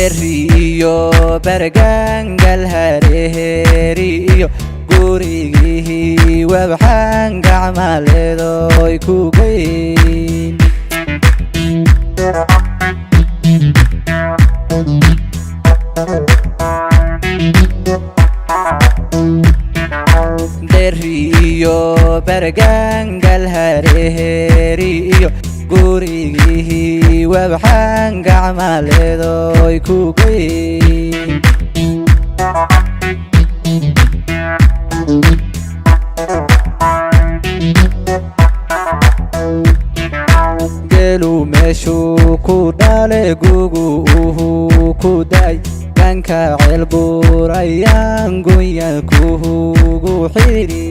Deriyo bargangal hareeriyo gurigihii wabxaan gacmaleedoy ku geyn. Deriyo bargangal hareeriyo gurigihii wabxaan gacmaleedoy ku geyn. Gelu meeshuu ku dhale gugu uhu ku daay ganka ceelbuur ayaan gunya kuhugu xidhi.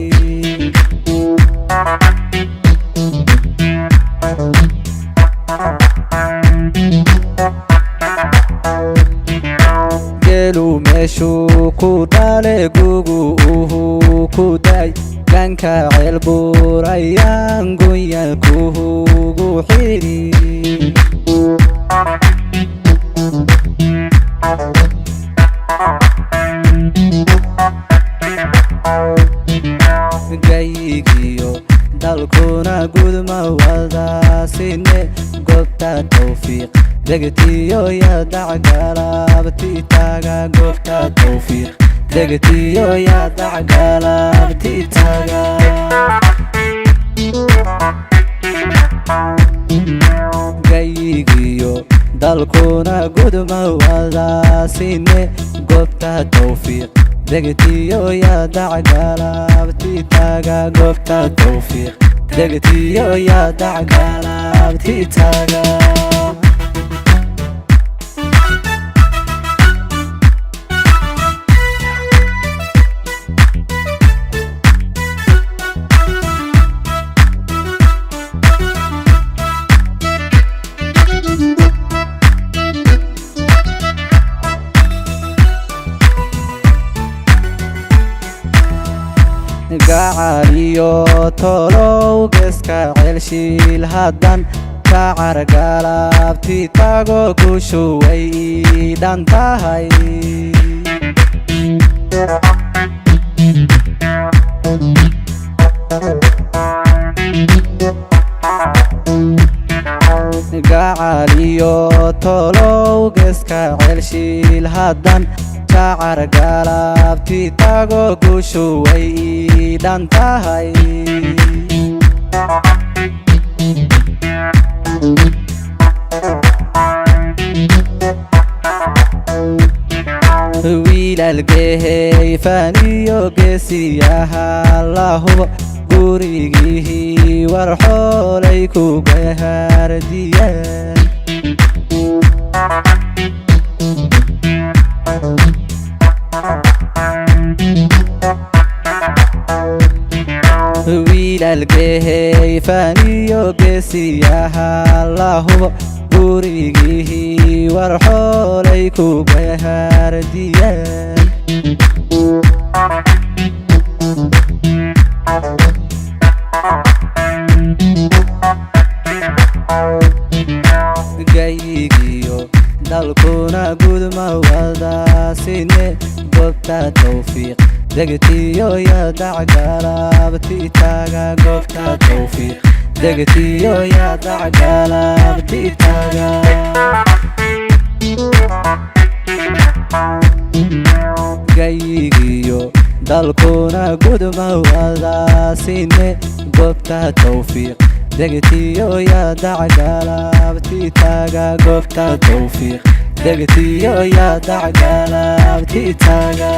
Gelu meeshuu ku dhale gugu uhu ku daay ganka ceelbuur ayaan gunya kuhugu xidhi. Gayigiyo dalkuna gudma wadaasine goobta tawfiiq degtiyo yadacgalabti taaga goobta tawfiiq degtiyo yadacgalabti taaga. Gayigiyo dalkuna gudma wadaasine goobta tawfiiq degtiyo yadacgalabti taaga goobta tawfiiq degtiyo yadacgalabti taaga. Gacaliyo tolow geeska ceelshiil haddan kacar galabti tago guushu way ii dhan tahay. Gacaliyo tolow geeska ceelshiil haddan kacar galabti tago guushu way ii dhan tahay. Wiilaalgehey faaniyo geesiyaha la hubo gurigihii war xoolay ku gahaardiyeen. Wiilaalgehey faaniyo geesiyaha la hubo gurigihii war xoolay ku gahaardiyeen. Gayigiyo dalkuna gudma wadaasine goobta tawfiiq degtiyo yadacgalabti taaga goobta tawfiiq degtiyo yadacgalabti taaga. Gayigiyo dalkuna gudma wadaasine goobta tawfiiq degtiyo yadacgalabti taaga goobta tawfiiq degtiyo yadacgalabti taaga.